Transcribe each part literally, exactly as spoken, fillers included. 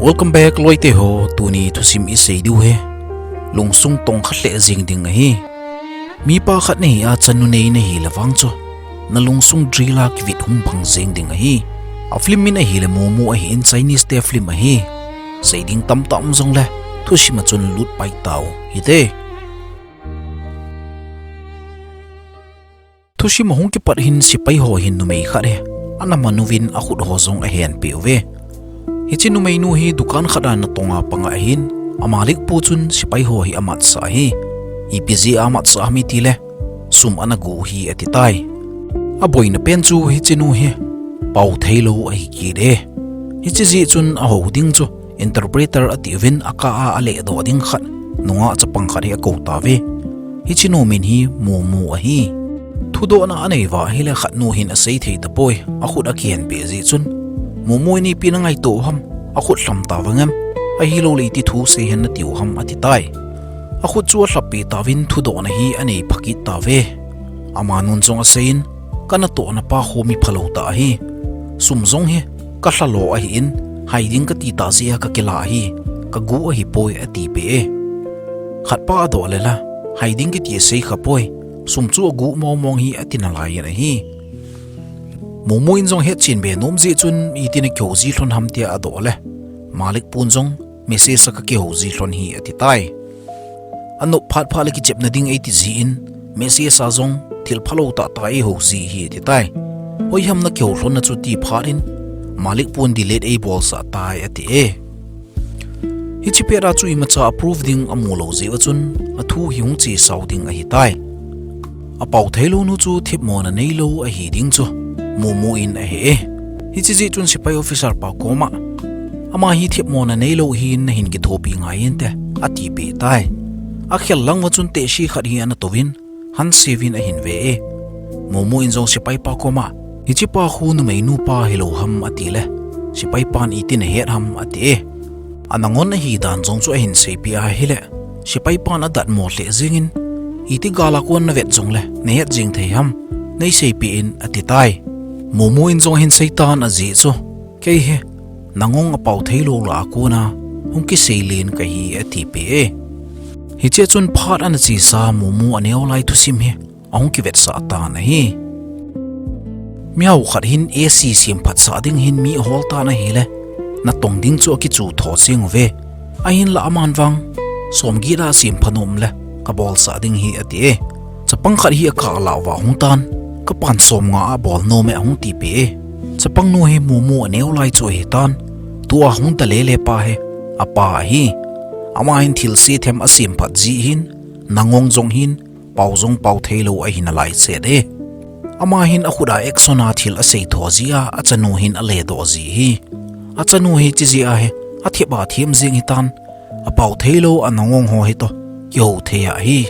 Welcome back, loite ho. Tuni thusim isei diu hi lungsung tongkha lheh jing ding ahi. Mipa khat nahi a chanu nei nahi le vang chu, na lungsung drill a kivit hung phang jing ding ahi. A film min ahile Momo ahin, Chinese te film ahi. Sei ding tamtah um jongle thusim a chun lut pai tau hite. Thusim ahung kipat hin sepai ho hin numei khat hi ana man uvin akhut ho jong ahenpeh uve. Hiche numeinu hi dukan khat a natong a pang ahin, amalik pu chun sepai ho hi amatsah ahi. Ipi jeh a amatsah ham itile, sum ana guh u hi ati tai. Aboina pen chu hiche nu hi pao theilou ahi kit e. Hiche jeh chun ahou ding chu interpreter ati uvin, akah a alehdoh ding khat, nungah chapang khat hi akou tauve. Hiche nu min hi Momo ahi. Thudohna anei uva ahile khat nu hin asei thei tapoi, akhut akihenpeh jeh chun. Momo in ipi nangaito u ham, akhut lham tauvang em, ahilouleh iti thu sei hen nati u ham ati tai. Akhut chu alhappeh tauvin thudohna hi anei phakit tauve. Amanun jong aseiyin, kanatohna pa khu mi phalou tah ahi. Sum jong hi kalhalo ahin, hai ding kati tah jeh a kakila ahi, kaguh ahipoi atipeh e. Khatpa adoh le la, hai ding kiti asei khapoi, sum chu aguh mongmong hi ati nalaiyin ahi. Momo in jong hetchen be nom jeh chun itin akihou ji lhon ham tia adoh le, malik pun jong message a kakihou ji lhon hi ati tai. Anop phat phat le kichepna ding eiti jin, message a jong thil phalou tahtah eihou ji hi ati tai. Hoiham nakihou lhonna chu ti phat in, malik pun delete eibolsah tai ati e. Hiche pet a chu imacha approve ding amulou jeh uva chun, athu hi hung chesau ding ahitai. Apao theilou nu chu themmo na neilou ahi ding chu Momo in ahe e. Hiche jeh chun sepai officer pa koma, ama hi themmo na neilou ahin nahin kithopi ngai inte, atipeh tai. Akhel lang uva chun tehse khat hi ana touvin, hanseuvin ahin ve e. Momo in jong sepai pa koma, hiche pa khu numeinu pa hilou ham atile, sepai pan itin ahet ham ati e. Anangon ahi dan jong chu ahin seipeh ahile, sepai pan adatmo lheh jengin, iti gal a kon navet jongle nahet jeng thei ham, neiseipeh in ati tai. Momo in jong ahin seitan ajeh chu, kei hi nangong apao theilou lah a kona hung kiseilen kahi atipeh e. Hichea chun phat ana chesa Momo aneo lai thusim hi ahung kivetsah tan ahi. Miho khat hin AC semphatsah ding hin mi ahol tan ahile, natong ding chu akichu tho jeng uve. Ahinla aman vang, somget a semphat nom le kabolsah ding hi ati e. Chapang khat hi akah lah uva ahung tan, kapan somnga a bol nom e ahung tipeh e. Chapang nu hi Momo aneo lai chu ahitan, tua hung dalele pa hi apa ahi. Ama hin thilse them asemphat jeh hin, nangong jong hin, pao jong pao theilou ahi nalai chet e. Ama hin akhut a action a thil asei tho jeh a, achanu hin aledoh ji hi. Achanu hi hiche jeh a hi athep a them jeng hitan, apao theilou anangong ho hitoh kihou thei ahi.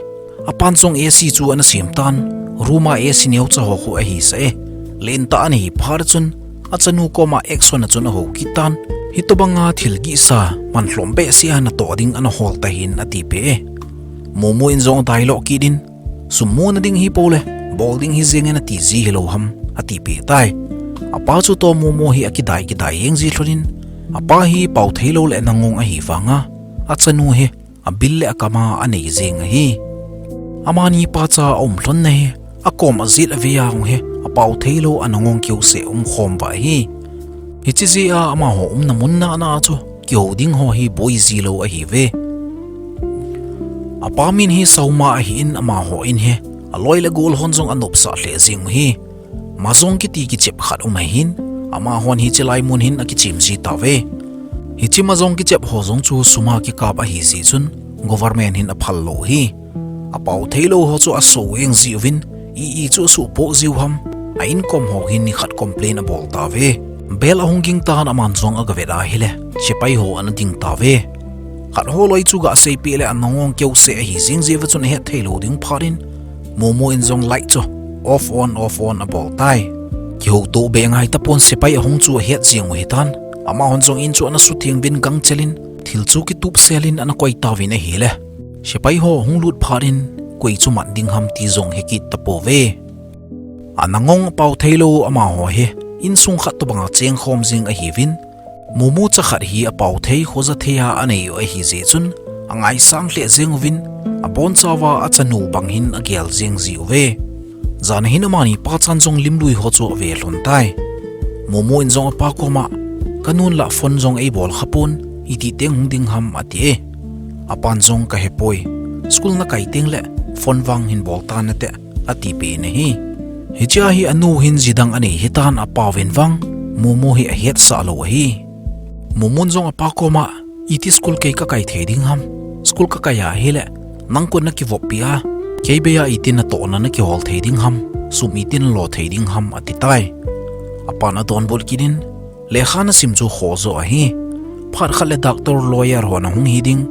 Apan jong AC chu ana sem tan, room a AC neocha ho khu ahisah e. Lentah ana hi phat chun, achanu koma action a chun ahou kit tan, hitobanga thil gihsa, man lhom behseh a natoh ding ana hol tahin atipeh e. Momo in jong adai lou kit in, sum muna ding hi poule, bol ding hi jeng e nati ji hilou ham, atipeh tai. Apa chu toh Momo hi akidai kidai jeng ji lhonin, apa hi pao theilou le nangong ahi vanga, achanu hi abil le akam a anei jeng ahi. Amani pacha aum lhonna hi, akom ajet avei a hung hi, apao theilou anangong keuseh umkhom uva ahi. Hiche jeh a amaho umna mun nana a chu, kihou ding ho hi boi jilou ahiuve. Apa min hi Saoma ahin, amaho in hi aloi le gol hon jong anopsah lheh jeng u hi. Majong kiti kichep khat um ahin, amahon hiche lai mun hin akichem ji tauve. Hiche majong kichep ho jong chu sum a kikap ahi jeh chun government hin aphal lou u hi. Apao theilou ho chu aso jeng jiuvin, iti chu asuhpoh jiu ham, a inkom ho hin nikhat complain abol tauve. Bell ahung ging tan aman jong agavet ahile, sepai ho ana ding tauve. Khat holoi chu gaseipeh le anangong keuseh ahi jeng jeh uva chun ahet theilou ding phat in, Momo in jong light chu off on off on abol tai. Kihoutoh be ngai tapon sepai ahung chu ahet jeng u hitan, amahon jong in chu ana sutheng uvin gangchel in, thil chu kitupsel in ana koi tauvin ahile, sepai ho ahung lut phat in, koi chu mat ding ham ti jong hekit tapouve. Anangong apao theilou amaho hi insung khat tobanga chengkhom jeng ahiuvin, Mumu chakhat hi apao thei khoja thei a anei u ahi jeh chun, angaisang lheh jeng uvin, abonchauva achanu bang hin agel jeng ji uve. Jan ahin amani pachan jong limlui ho chu ave lhon tai. Mumu in jong apa koma, "Kanun la phone jong eibol khapon, iti teng hung ding ham," ati e. Apan jong, "Ka hepoi, school nakai teng le phone vang hin bol tan nate," ati peh in ahi. Hichea hi anu hin jidang anei hitan, apauvin vang Mumu hi ahetsah lou ahi. Mumun jong apa koma, "Iti school kei kakai thei ding ham? School kakai a hile, nang kon nakivoppi a, kei bei a iti natohna nakihol thei ding ham? Sum iti nalo thei ding ham?" ati tai. Apan adonbut kit in, "Lekha nasim chu khoh jo ahi. Phat khat le doctor, lawyer ho nahung hi ding.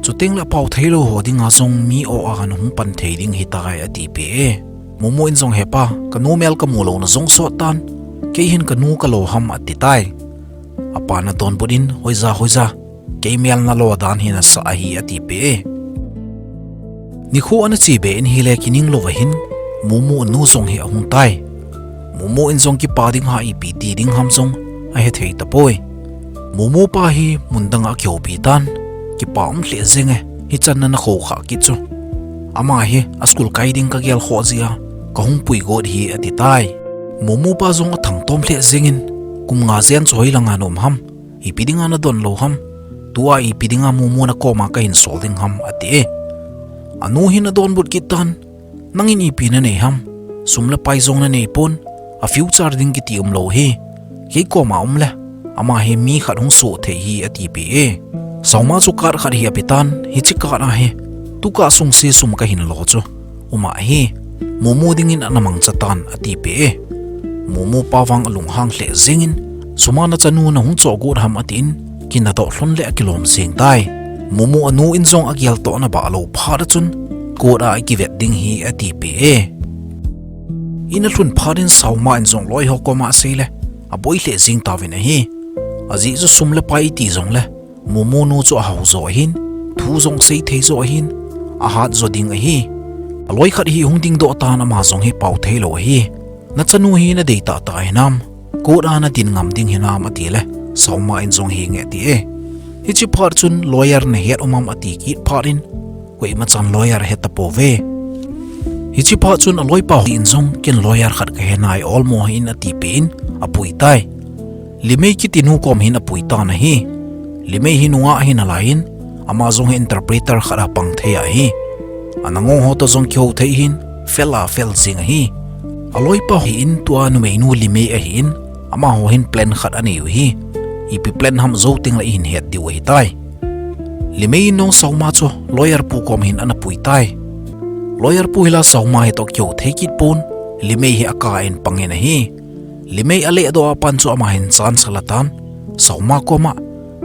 Chuteng le apao theilou ho dinga jong mi o a nahung pan thei ding hitai," ati peh e. Mumu in jong, "Hepa, kanu mel kamu louna jong sot tan. Kei hin kanu kalo ham?" ati tai. Apan adonbut in, "Hoija, hoija, kei mel nalo dan hi nasa ahi," ati peh e. Nikho ana che be in hile kining louva hin, Mumu anu jong hi ahung tai. Mumu in jong kipa ding ha ipi ti ding ham jong ahethei tapoi. Mumu pa hi mun danga akihoupi tan, "Kipa um lheh jeng e, hichan na nakhou kha kit chu. Ama hi a school kai ding kagel khoh jeh a, kahung pui got hi," ati tai. Mumu pa jong athangtom lheh jeng in, "Kum nga jen chu hoilanga naum ham? Ipi dinga nadon lou ham? Tua ipi dinga Mumu nakoma kahin sol ding ham?" ati e. Anu hin adonbut kit tan, "Nangin ipi nanei ham? Sum le pai jong nanei pon, a future ding kiti umlou hi. Kei koma um le, ama hi mi khat hung soh thei hi," ati peh e. Saoma chu card khat hi ape tan, "Hiche card a hi, tukah sungse sum kahin lo chu uma hi, Mumu dingin ana mangcha tan," ati peh e. Mumu pa vang alunghang lheh jeng in, "Suma nachanu nahung choh got ham?" atin, kinadoh lhon le akilom jeng tai. Mumu anu in jong agel toh ana bah lou phat a chun, "Court a ikivet ding hi," ati peh e. In alhun phat in Saoma in jong loi ho koma asei le, aboi lheh jeng tauvin ahi. Ajeh chu sum le pai iti jong le, Mumu nu chu ahao jo ahin, thu jong sei thei jo ahin, ahat jo ding ahi. Aloi khat hi hung dingdoh tan, ama jong hi pao thei lou ahi. "Nachanu hi nadei tahtah hinam? Court a nadin ngam ding hinam?" ati le, Saoma in jong, "Henge," ati e. Hiche phat chun, "Lawyer nahet um am?" ati kit phat in, koima chan lawyer ahe tapouve. Hiche phat chun aloipa in jong, "Ken lawyer khat kahe nai, olmo hih in," ati peh in, apui tai. Limei kiti nu kom hin apui tan ahi. Limei hi nungah ahi nalai in, ama jong hi interpreter khat a pang thei ahi. Ana ngong ho toh jong kihou thei ahin, fel a fel jing ahi. Aloipa hi in, tua numeinu Limei ahi in, amaho hin plan khat anei u ahi. Ipi plan ham jou teng le ihin het diu ahitai. Limei in jong Saoma chu lawyer pu kom hin ana pui tai. Lawyer pu hi la Saoma hi toh kihou thei kit pon, Limei hi akah in pang in ahi. Limei alehdoh a pat chu ama hin chance ala tan, Saoma koma,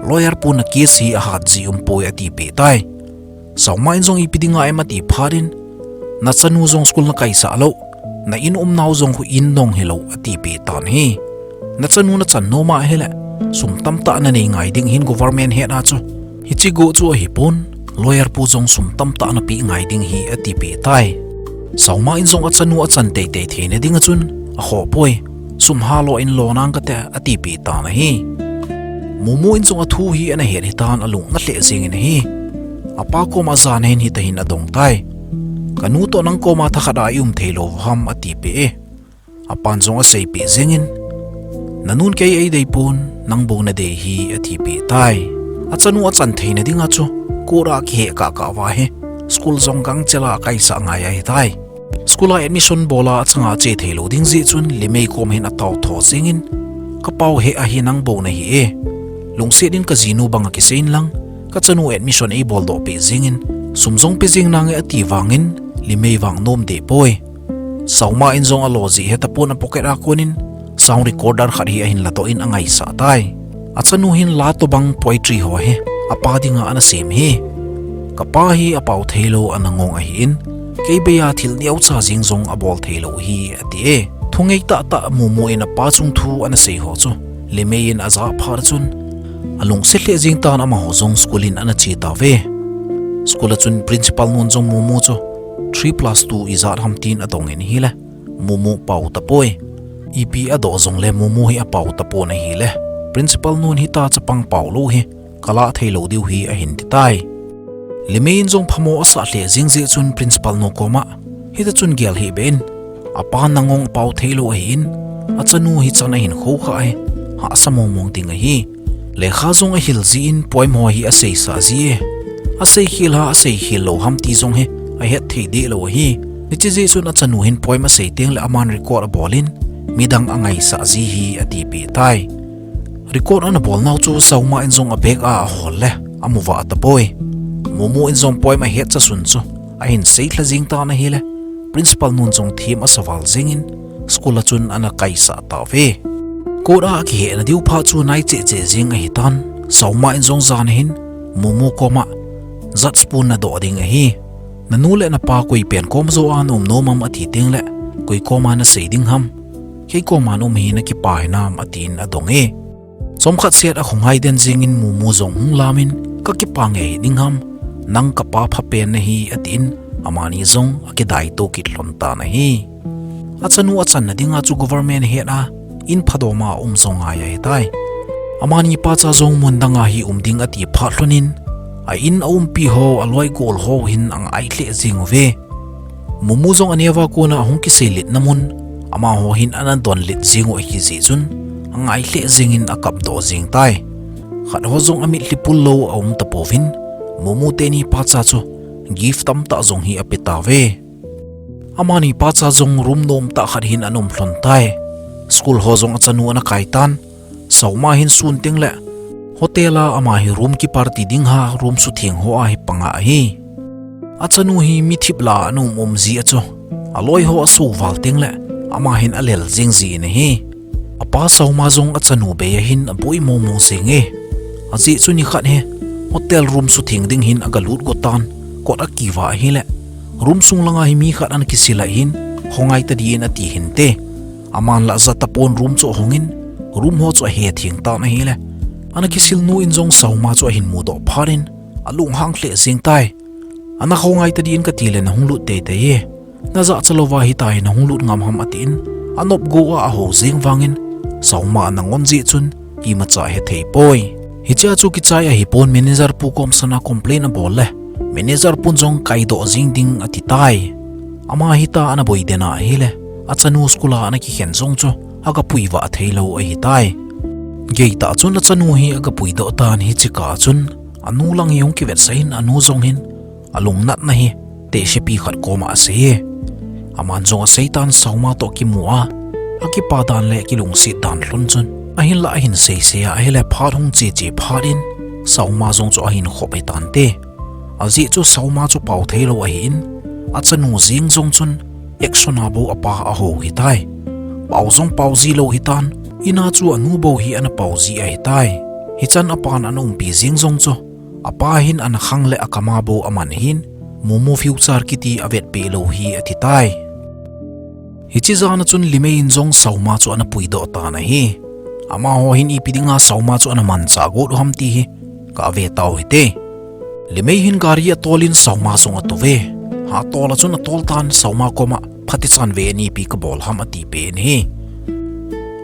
"Lawyer pu, na case hi ahat ji umpoi," ati peh tai. Saoma in jong, "Ipi dinga em?" ati phat in, "Nachanu jong school nakaisah lou, na in umnau jong khu in nong hilou," ati peh tan ahi. "Nachanu nachan nom ahile, sum tamtah nanei ngai ding ahin government het a chu. Hiche got chu ahipon, lawyer pu jong sum tamtah napeh ngai ding ahi," ati peh tai. Saoma in jong achanu achan teitei theina dinga chun akhoh poi, "Sum halo in lo nang kate," ati peh tan ahi. Mumu in jong athu hi ana het hitan, alung ana lheh jeng in ahi. Apa koma jan ahin hitin adong tai. "Kanu toh nang koma thakhat a i um thei lou ham?" ati peh e. Apan jong asei peh jeng in, "Nanun kei eidei pon, nang bou nadei ahi," ati peh tai. Achanu achan theina dinga chu, court a kiheh kahkah uva hi, school jong gangchel a akaisah ngai ahitai. School a admission bol a achanga che thei lou ding jeh chun Limei kom hin atao tho jeng in, "Ka pao hih ahi, nang bou nahi e. Lungset in kajinu banga kisei in lang, kachanu admission eibol doh peh jeng in, sum jong pe jeng nange," ati vang in, Limei vang nom deh poi. Saoma in jong alo jeh hetapon, a pocket a kon in sound recorder khat hi ahin ladoh in angaisah tai. Achanu hin la tobang poetry ho hi apa dinga ana sem ahi. "Kapa hi apao thei lou, ana ngong ahi in, kei bei a thil neocha jeng jong abol thei lou ahi," ati e. Thungei tahtah Mumu in apa chung thu ana sei ho chu Limei in ajah phat chun, alungset lheh jeng tan, amaho jong school in ana che tauve. School a chun principal nun jong Mumu chu three plus two ijat ham tin adong in ahile, Mumu pao tapoi. Ipi adoh jongle Mumu hi apao tapon ahile, Principal nun hita chapang pao lou hi kalah thei lou diu hi ahin ti tai. Limei in jong phamo asah lheh jing jeh chun principal nu koma, hita chun gel hih beh in, apa nangong apao thei lou ahin, achanu hichan ahin khou kha hi, hahsa mong mong ding ahi. Lekha jong ahil jin poem ho hi aseisah ji e. Asei khel ham, asei khel lou ham ti jong hi ahet thei deh lou ahi. Hiche jeh chun achanu hin poem asei teng le aman record abol in, midang angaisah ji hi atipeh tai. Record ana bol nau chu Sauma in jong abek a ahol le, amu vah tapoi. Mumu in jong poem ahet chasun chu ahin seilha jing tan ahile, principal nun jong them asa val jingin, school a chun ana kaisah tauve. Court a akihehna diu phat chu nai cheh cheh jing ahitan, Sauma in jong jan ahin, Mumu koma, judge pun nadoh ding ahi. Nanu le napa koi pen kom joh a naum nom am ati teng le, koi koma nasei ding ham. Kei koma naum hi nakipah hinam atin adong e. Chomkhat seh a khongai den jingin Mumu jong hung lamin, kakipah ngei ding ham, nang kapa pha pen nahi atin, amani jong akidai to kit lhon tan ahi. Achanu achanna dinga chu government het a, in phadom a um jong ngai ahitai. Amani pacha jong mun dang a hi um ding ati phat lhonin, a in aumpi ho, aloi gol ho hin angai lheh jing uve. Mumu jong aneo a kona ahung kiseilet na mun, amaho hin ana donlet jing u ahi jeh chun, angai lheh jingin akap doh jing tai. Khat ho jong amitlhi pul lou aum tapouvin, Mumu teni pacha chu gift tamtah jong hi ape tauve. Amani pacha jong room nomtah khat hin ana um lhon tai. School ho jong achanu ana kai tan. Sauma hin sun teng le hotel a ama hi room kiparty ding ha room sutheng ho a hi panga ahi. Achanu hi mi thip la ana um um ji a chu, aloi ho aso val teng le ama hin alel jing jin ahi. Apa Sauma jong achanu bei a hin aboi mong mong jing e. Ajeh chu nikhat hi hotel room sutheng ding hin agalut go tan, kot akiva ahile, room sung langa hi mi khat ana kisil a hin, khongai ta din ati hinte. Aman la ja tapon room chu ahongin, room ho chu ahe theng tan ahile, ana kisil nu in jong Sauma chu ahin mudoh phat in, alunghang lheh jing tai. Ana khongai ta din kati le nahung lut teitei e. Najah cha louva hitia hi nahung lut ngam ham atin, anop go a aho jing vangin, Sauma ana ngon jeh chun, imacha hethei poi. Hichea chu kichai ahipon manager pu kom sana complain abol le, manager pun jong kaidoh jing ding ati tai. Ama hita ana boi den a ahile, achanu school a ana kikhen jong chu, agapui vah thei lou ahitai. Geitah chun achanu hi agapui doh tan hiche kah chun, anu lang hi hung kivetsah in anu jong hin, alungnatna hi, tehsepi khat koma asei e. Aman jong asei tan Sauma toh kimu a, akipa dan le kilungset dan lhon chun. Ahinla ahin seisei a ahile phat hung che che phat in, Sauma jong chu ahin khop hitante. Ajeh chu Sauma chu pao thei lou ahin, achanu jeng jong chun, action a bou apa aho hitai. Pao jong pao ji lou hitan, in a chu anu bou hi ana pao ji ahitai. Hichan apan ana umpi jeng jong chu, apa hin ana khang le akam a bou aman hin, Mumu future kiti avetpeh lou hi ati tai. Hiche jan a chun Limei in jong Sauma chu ana puidoh tan ahi. Amaho hin ipi dinga Sauma chu ana manchah got u ham ti hi, kave tau hite. Limei hin gari atol in Sauma jong atouve. Hatol a chun atol tan Sauma koma, phatichan vei anipi kabol ham atipeh in ahi.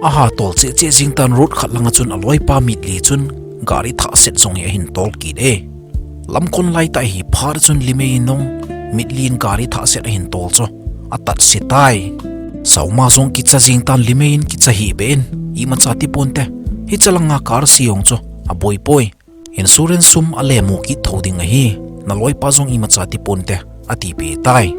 Ahatol cheh cheh jing tan road khat langa chun aloipa Mitli chun gari thah set jong hi ahin tol kit e. Lamkon laitah hi phat chun Limei in jong Mitli in gari thah set ahin tol chu atat se tai. Sauma jong kicha jing tan Limei in kicha hih beh in, imacha tiponte, hiche langa car se jong chu aboi poi. Insurance sum alemu kit thou ding ahi, naloipa jong imacha tiponte, atipeh tai.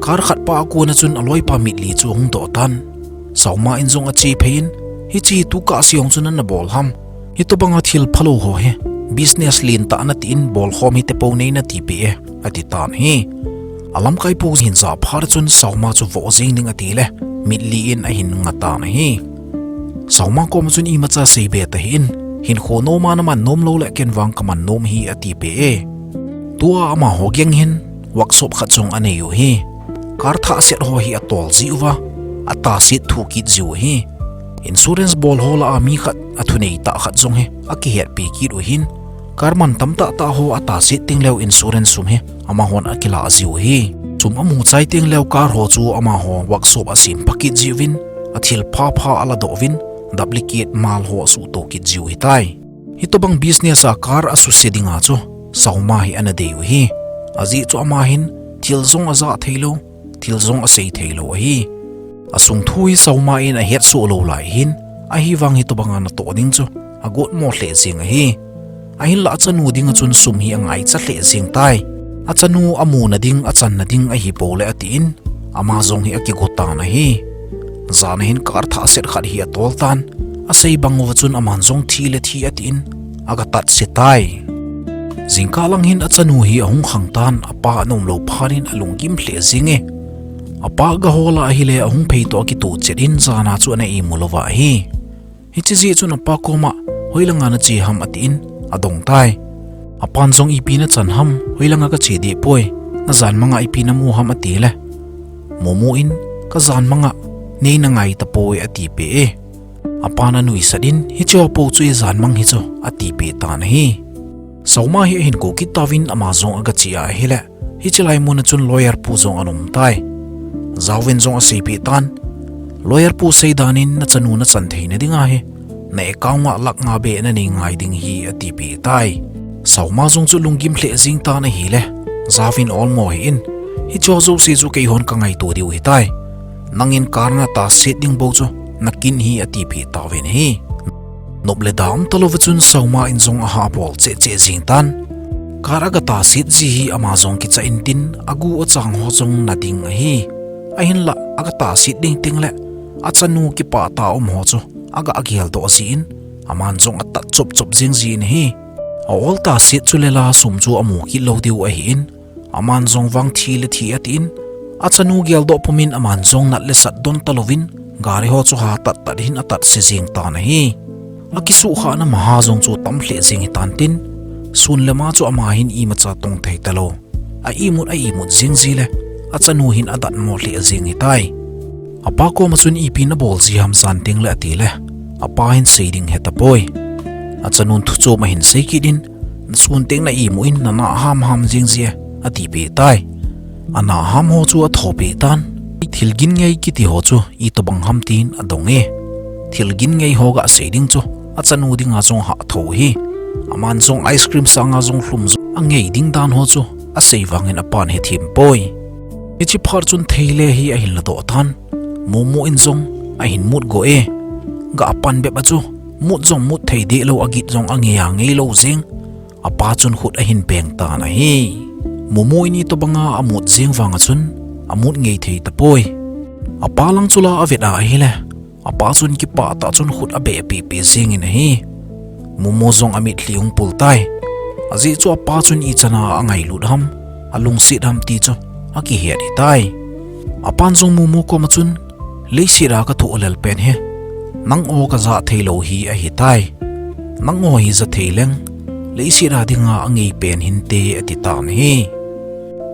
Car khatpa a kona chun aloipa Mitli chu ahung doh tan. Sauma in jong ache phei in, hiche hi tukah se jong chu nana bol ham. Hitobanga thil phalou ho hi, business lentah natin bolkhom hite pou nei natipeh e, ati tan ahi. Alamkai pou jin jah phat chun Sauma chu voh jeng ding atile, Mitli in ahin nga tan ahi. Sauma koma chun imacha seibe tahih in, hinkho noma naman nom lou le ken vang kaman nom hi atipeh e. Tua amaho gang hin, workshop khat jong anei u ahi. Car thah set ho hi atol ji uva, atahset thu kit jiu ahi. Insurance bol ho lah a mi khat athunei tah khat jong hi akihetpi kit u ahin. Car man tamtah tah ho atahset teng leu insurance sum hi amahon akilah jiu ahi. Sum amu chai teng leu car ho chu amaho workshop a sempha kit jiuvin, athil phapha aladoh uvin, duplicate mal ho asuhto kit jiu hitai. Hitobang business a car asuse dinga chu Sauma hi ana dei u hi. Ajeh chu ama hin thil jong aja theilou, thil jong asei theilou ahi. Asung thu hi Sauma in ahetsoh lou lai hin, ahivang hitobanga natoh ding chu agotmo lheh jeng ahi. Ahinlah achanu dinga chun sum hi angaicha lheh jeng tai. Achanu amuna ding, achanna ding ahi poule atin, ama jong hi akigo tan ahi. Jan a hin car thah set khat hi atol tan, asei bang uva chun aman jong thi le thi atin, aga tatse tai. Jingkah lang hin achanu hi ahung khang tan, apa ana umlou phat in alunggim lheh jenge. Apa aga hol a ahile ahung phei toh akitoh chet in jan a chu ana imu louva ahi. Hiche jeh chun apa koma, hoilanga nache ham atin, adong tai. Apan jong ipi nachan ham, hoilanga kache deh poi, najan manga ipi namu ham atile, Momo in, kajan manga neina ngai tapoi atipeh e. Apan anuisat in, hicheho pou chu ijan mang hichu atipeh tan ahi. Sauma hi ahin kou kit tauvin ama jong aga che a ahile, hiche lai muna chun lawyer pu jong ana um tai. Jaovin jong aseipeh tan, lawyer pu seidan in nachanu nachan theina dinga hi, na account a lakh nga beh nanei ngai ding hi atipeh tai. Sauma jong chu lunggim lheh jeng tan ahile, Jaovin olmo hih in, hicheho jouse chu keihon kangaito diu hitai. Nangin car natahset ding bou chu nakin hi atipeh tauvin ahi. Nop le da um talouva chun Sauma in jong aha bol cheh cheh jeng tan. Car aga tahset ji hi ama jong kicha intin agu achang ho jong nading ahi. Ahinlah aga tahset ding tengle achanu kipah tah a um ho chu aga geldoh jin, aman jong atat chop chop jeng jin ahi. A-ol tahset chu lela sum chu amu kit lou diu ahin, aman jong vang thi le thi atin, achanu geldoh pumin aman jong nat le sat don talouvin, gari ho chu ha tat tat hin atatse jeng tan ahi. Akisuhkhahna maha jong chu tam lheh jeng hitan tin, sun le ma chu ama hin imacha tong thei talou. A imut a imut jeng jile, achanu hin adatmo lheh jeng hitai. Apa koma chun ipi nabol ji ham jan tengle atile, apa hin sei ding hetapoi. Achanun thuchom ahin sei kit in, sun teng na imu in nana ham ham jeng ji e, atipeh tai. Ana ham ho chu athopeh tan. Thil gin ngei kiti ho chu itobang ham tin adong e. Thil gin ngei ho gasei ding chu achanu dinga jong hatho ahi. Aman jong ice cream sanga jong lhum jong angei ding dan ho chu asei vangin apan hethem poi. Hiche phat chun theile hi ahin ladoh tan. Momo in jong ahin mut go e. Ga pan bep a chu mut jong mut thei dehlou, agit jong angei angei lou jeng. Apa chun khut ahin peng tan ahi. Momo in itobanga amut jeng vanga chun amut ngei thei tapoi. Apa lang chu la avet a ahile, apa chun kipah tah chun khut abeh pehpeh jengin ahi. Momo jong amitlhi hung pul tai. Ajeh chu apa chun ichana angailut ham, alungset ham ti chu akihet hitai. Apan jong Momo koma chun, leiset a kathoh lel pen hi nang o kaja theilou hi ahitai. Nang o hi ja thei leng, leiset a dinga angei pen hinte ati tan ahi.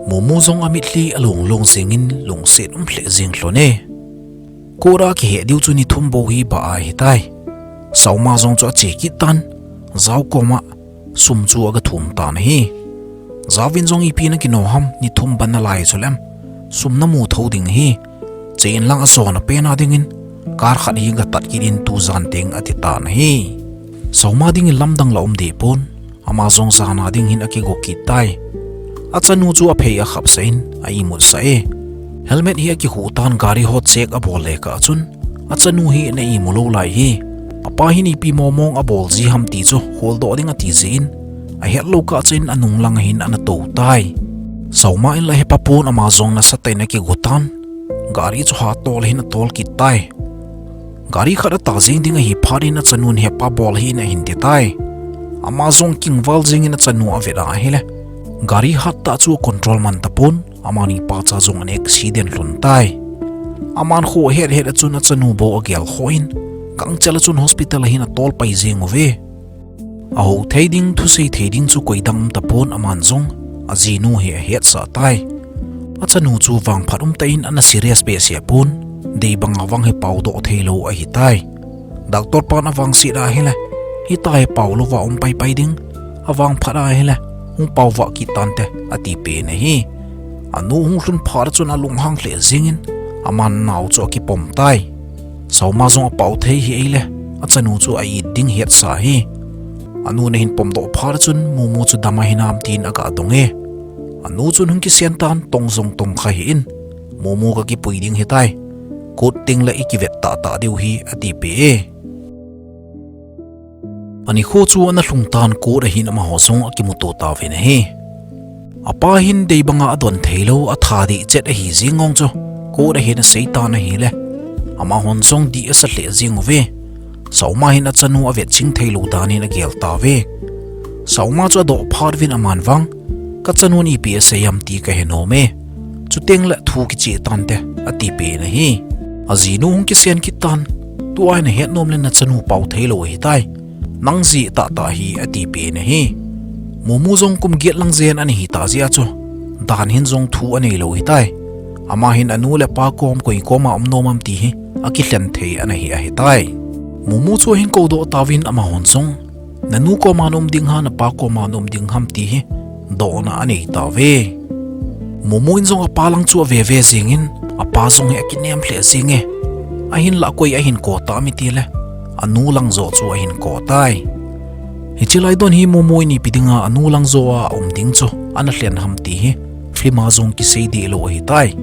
Momo jong amitlhi along long jengin lungset um lheh jeng lhon e. Court a kihet diu chu ni thum bou hi bah ahitai. Sauma jong chu ache kit tan, Jao koma sum chu aga thum tan ahi. Jaovin jong ipi nakino ham, ni thum ban nalai chuleh sum namu tho ding ahi. Chein lang ajona pena dingin car khat hi gatat kit in tujan teng ati tan ahi. Sauma dingin lamdang la um deh pon, ama jong jana ding hin akigo kit tai. Achanu chu aphei akhapsah in a imutsah e. Helmet hi akikhuh tan, gari ho check abol lekah chun achanu hi ana imu lou lai hi. Apa hin ipi momong abol ji ham ti chu kholdoh ding ati jeh in, ahetlou kah chun anung lang hin ana tou tai. Sauma in la hepa pon, ama jong nasatah in akigo tan, gari chu hatol hin atol kit tai. Gari khat ata jeng ding ahi phat in achanun hepa bol hih in ahin ti tai. Ama jong kingval jengin achanu avet a ahile, gari hattah chu control man tapon, amani pacha jong ana accident lhon tai. Aman kho ahet het a chun achanu bou agel khoh in, gangchel a chun hospital a hin atol pai jeng uve. Ahou thei ding, thusei thei ding chu koidang um tapon, aman jong ajinu hi ahetsah tai. Achanu chu vangphat umtah in ana serious behseh pon, dei banga vang hi paodoh theilou ahitai. Doctor pan avangset a ahile, hitia hi paolouva um paipai ding, avangphat a ahile hung paovah kit tante, ati pen ahi. Anu hung lhun phat a chun alunghang lheh jengin, aman nao chu akipom tai. Sauma jong apao thei hih ahile, achanu chu a-it ding hetsa hi. Anu na hin pomdoh phat chun Mumu chu dam ahi nam tin aga dong e. Anu chun hung kisen tan, tong jong tong kha hih in, Mumu ka kipui ding hitai. Court teng le i kivet tahtah diu hi, ati peh e. Anikho chu ana lhung tan, court ahin amaho jong akimuto tauvin ahi. Apa hin dei banga adon theilou, atha deh chet ahi jeng ngon chu court ahin asei tan ahile, amahon jong dih asa lheh jeng uve. Saoma hin achanu avet ching theilou dan in agel tauve. Saoma chu adoh phat uvin aman vang, ka chanun ipi asei am ti ka he nom e. Chuteng le thu kicheh tante, ati peh in ahi. Ajinu hung kisen kit tan, tua hi na het nom le na chanu pao theilou ahitai. Nang jeh tahtah hi, ati peh in ahi. Mumu jong kum get lang jen ana hi ta jeh a chu, dan hin jong thu anei lou hitai. Ama hin anu le apa kom koi koma um nom am ti hi akilhen thei ana hi ahitai. Mumu chu ahin koudoh tauvin amahon jong, na nu koma na um ding ham, na pa koma na um ding ham ti hi dohna anei tauve. Mumu in jong apa lang chu ave ve jeng in, apa jong hi akinem lheh jeng e. Ahinlah koi ahin kou tam iti le, anu lang joh chu ahin kou tai. Hiche lai don hi Mumu in ipi dinga anu lang joh a um ding chu ana lhen ham ti hi film a jong kisei deh lou ahitai.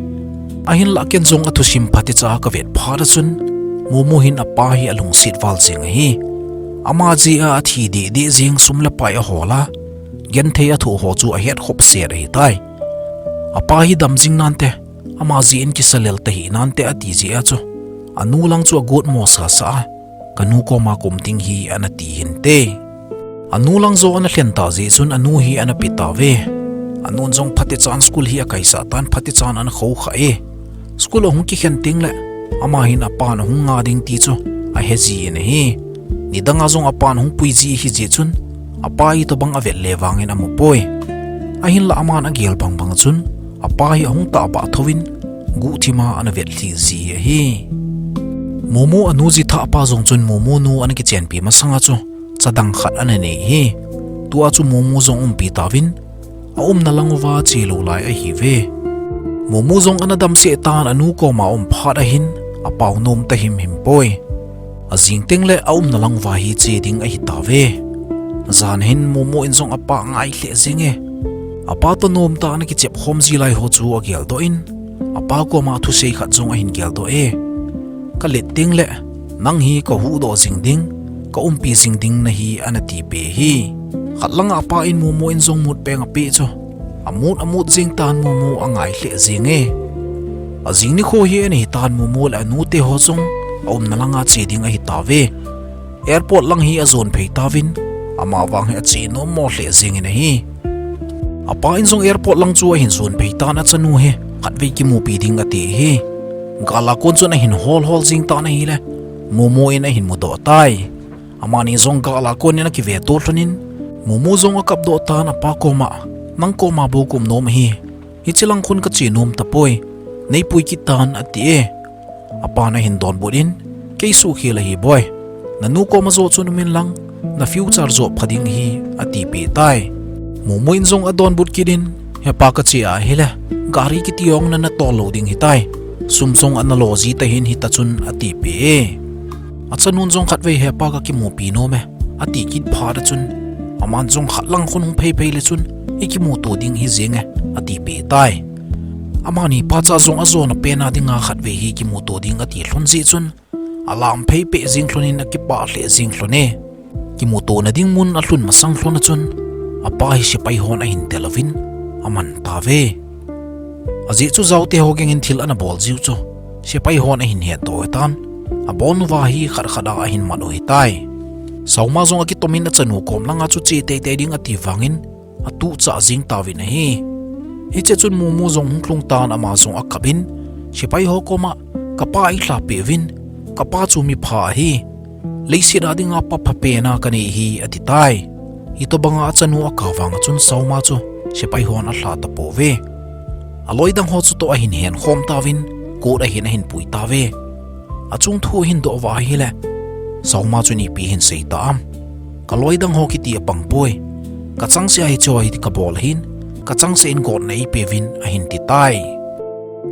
Ahinlah ken jong athusim phatecha kavet phat a chun, Mumu hin apa hi alungset val jeng ahi. Ama jeh a athi deh deh jeng, sum le pai ahol a, genthei athoh ho chu ahet khop set ahitai. Apa hi dam jing nante, ama jeh in kisa lel tahih nante ati jeh a chu, anu lang chu agot mo sasa a, ka nu koma ka um ding hi ana ti hinte. Anu lang joh ana lhen ta jeh chun anu hi ana pe tauve. Anun jong phatechan school hi akaisah tan, phatechan ana khoukhah e. School ahung kikhen teng le, ama hin apan ahung nga ding ti chu ahe ji in ahi. Nidanga jong apan ahung pui ji ahi jeh chun, apa itobang avet le vangin amu poi. Ahinlah aman agel bangbang chun, apa hi ahung tahbah thouvin, guhthima ana vet lhih ji ahi. Mumu anu jithah pa jong chun Mumu nu ana kichenpi masanga chu, chadang khat ana nei hi. Tua chu Mumu jong umpi tauvin, aumna lang uva che lou lai ahiuve. Mumu jong ana damsel tan, anu koma aum phat ahin, apao nom ta himhim poi. Ajing teng le aumna lang uva hi che ding ahi tauve. Jan hin Mumu in jong apa angai lheh jeng e. Apa toh nomtah a ana kichep khom ji lai ho chu ageldoh in, apa koma thusei khat jong ahin geldoh e. Ka let teng le, nang hi ka huhdoh jing ding, ka umpi jing ding nahi ana ti peh hi. Khat langa apa in Mumu in jong mut peng apeh chu, amut amut jeng tan, Mumu angai lheh jeng e. Ajing nikho hi ana hi tan, Mumu le anu te ho jong aumna langa che ding ahi tauve. Airport lang hi ajon phei tauvin, ama vang hi ache nom mo lheh jeng in ahi. Apa in jong airport lang chu ahin jon phei tan, achanu hi khatvei kimupi ding ati hi. Gal a kon chun ahin hol hol jing tan ahile, Mumu in ahin mudoh tai. Amani jong gal a kon in akive to lhon in, Mumu jong akapdoh tan apa koma, nang koma bou ka um nom ahi. Hiche lang khun ka che nom tapoi. Nei pui kit tan ati e. Apan ahin donbut in, kei suhkhel ahi boi. Na nu koma joh chun um in lang, na future joh pha ding ahi, ati peh tai. Mumu in jong adonbut kit in, hepa ka che ahile, gari kiti jong nana tol lou ding hitai. Sum jong ana lo ji ta hin hita chun ati peh e. Achanun jong khatvei hepa ka kimupi nom e, ati kit phat a chun, aman jong khat lang khun hung phei phei le chun, i kimuto ding hi jeng e, ati peh tai. Amani pacha jong ajona pen a dinga khatvei hi kimuto ding ati lhon jeh chun, alam phei peh jeng lhon in akipah lheh jeng lhon e. Kimutona ding mun alhun masang lhon a chun, apa hi sepai hon ahin tel uvin, aman tauve. Ajeh chu jaote ho geng in thil ana bol jiu chu, sepai hon ahin hetdoh u hitan, abon uva hi khat khat a ahin mat u hitai. Saoma jong akitom in achanu kom langa chu che teitei ding ati vangin, atuhchah jeng tauvin ahi. Hiche chun Mumu jong hung lhung tan, ama jong akap in, sepai ho koma, ka pa eilhapeh uvin, ka pa chu mipha ahi. Leiset a dinga pa phapen a kanei ahi, ati tai. Hitobanga achanu akap vang a chun Saoma chu sepai hon alha tapouve. Aloi dang ho chutoh ahin hen khom tauvin, court ahin ahin pui tauve. Achung thu ahin doh uva ahile, Saoma chun ipi ahin sei ta am? Ka loi dang ho kiti apang poi. Ka changseh a hiche hi kabol ahin, ka changseh in gotna eipeuvin ahin ti tai.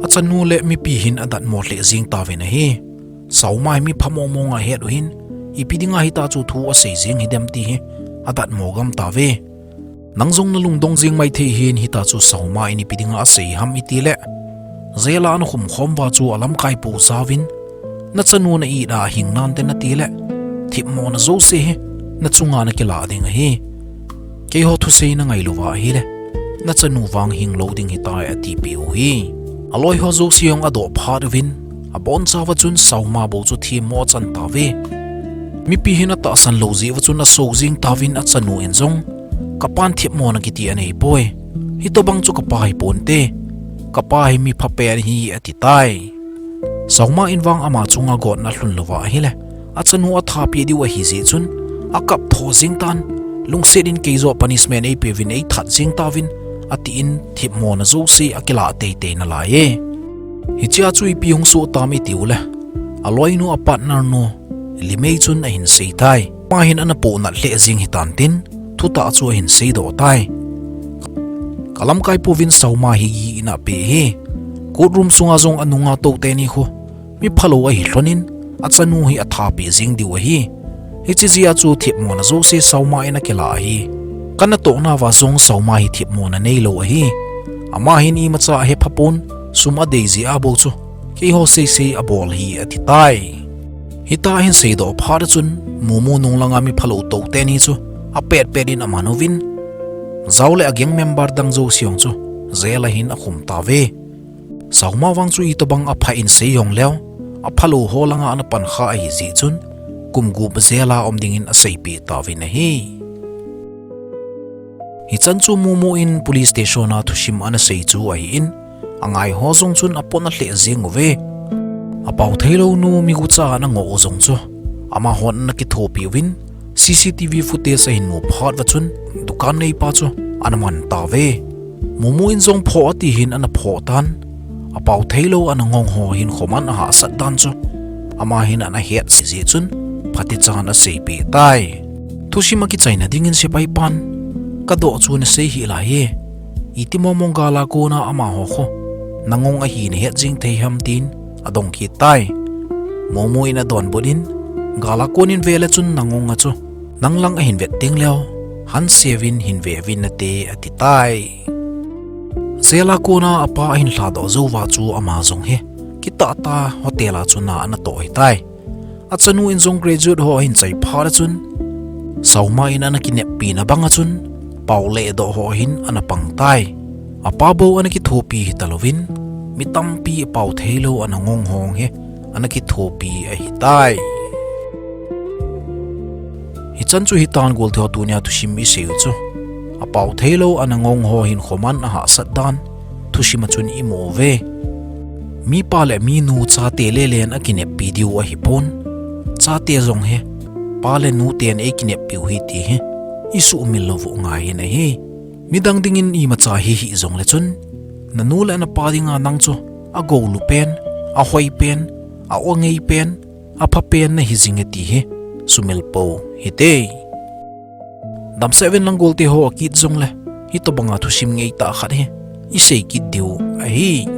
Achanu le mipi hin adatmo lheh jeng tauvin ahi. Saoma hi mipha mong mong a het u hin, ipi dinga hitachu thu asei jing hidem ti hi adatmo gam tauve. Nang jong nalungdong jing maithei hin hitachu Sauma in ipi dinga asei ham itile, jail a ana khumkhom uva chu alamkaipu jaovin, nachanu na-it a ahing nante natile, themmona jouse hi nachunga nakilah ding ahi. Keiho thusei nangai louva ahile, nachanu vang hinglou ding hitai atipeh u hi. Aloiho jouse jong adoh phat uvin, abonchauva chun Sauma bou chu themmo achan tauve. Mipi hin atahsan lou jeh uva chun aso jing tauvin achanu in jong, kapan themmona kiti aneipoi. Hitobang chu kapa hiponte. Kapa hi miphapen ahi atitai. Sauma in vang ama chunga gotna alhun louva ahile, achanu athapeh diu ahijeh chun, akap tho jeng tan, lungset in keijoh punishment eipeuvin eithat jeng tauvin, atin themmona jouse akilah teitei nalaiye. Hichea chu ipi hung soh tam itiule, aloinu a partner nu, Limei chun ahin seitai. Ama hin ana pohnat lheh jeng hitan tin, thutah chu ahin seidoh tai. Kalamkaipu vin Sauma hi gi in apeh hi. Court room sunga jong anunga tou teni khu, miphalou ahi lhonin, achanu hi athapeh jeng diu ahi. Hiche jeh a chu themmona jouse Sauma in akilah ahi. Kanatoh nauva jong Sauma hi themmona neilou ahi. Ama hin imacha ahepha pon, sum adei jeh a bou chu, keiho seisei abol hi atitai. Hita ahin seidoh phat a chun, Mumu nunglanga miphalou tou teni chu, apetpet in aman uvin, jaole a gang member dang jouse jong chu, jail a hin akhum tauve. Sauma vang chu itobang apha in sei jongleu, aphalou ho langa ana pankha ahijeh chun, kum gup jail a um dingin aseipeh tauvin ahi. Hichan chu Mumu in police station a thusim ana sei chu ahin, angaiho jong chun apotna lheh jeng uve. Apao theilou nu migucha ana ngoh u jong chu, amahon ana kithopi uvin, C C T V footage ahin mu phat uva chun, dukan neipa chu ana man tauve. Mumu in jong phoh ati hin ana phoh tan. Apao theilou ana ngong ho hin khoman ahahsat dan chu, ama hin ana het jeh chun, phatechan aseipeh tai. Thusim akichaina dingin sepai pan, kadoh chu nasei hih laiye. Iti mongmong gal a kona amaho khu, nangong ahi nahet jeng thei ham tin, adong kit tai. Mumu in adonbut in, gal a konin vele chun nangonga chu, nang lang ahin vet tengleu, hanseuvin hin ve uvin nate atitai. Jail a kona apa ahin lhadoh jouva chu ama jong hi, kitahtah hotel a chu na ana toh hitai. Achanu in jong graduate ho ahin chai phat a chun, Sauma in ana kineppina banga chun, pao lehdoh ho hin ana pang tai. Apa bou ana kithopi hitalouvin, mi tampi apao theilou ana ngong ho hi, ana kithopi ahitai. Hichan chu hitan goltheiho tunia thusim isei u chu, apao theilou ana ngong ho hin khoman ahahsat dan, thusim a chun imu uve. Mipa le minu chate lelen akineppi diu ahipon, chate jong hi, pa le nuten eikineppiu hi ti hi, isuhmil lou u ngai in ahi. Midang dingin imacha hi hih jongle chun, nanu le napa dinga nang chu, agoulu pen, ahoi pen, a-o ngei pen, apha pen nahi jinge ti hi, sumil pou hite. Damsel uvin lang goltheiho akit jongle, hitobanga thusim ngeitah khat hi, isei kit diu ahi.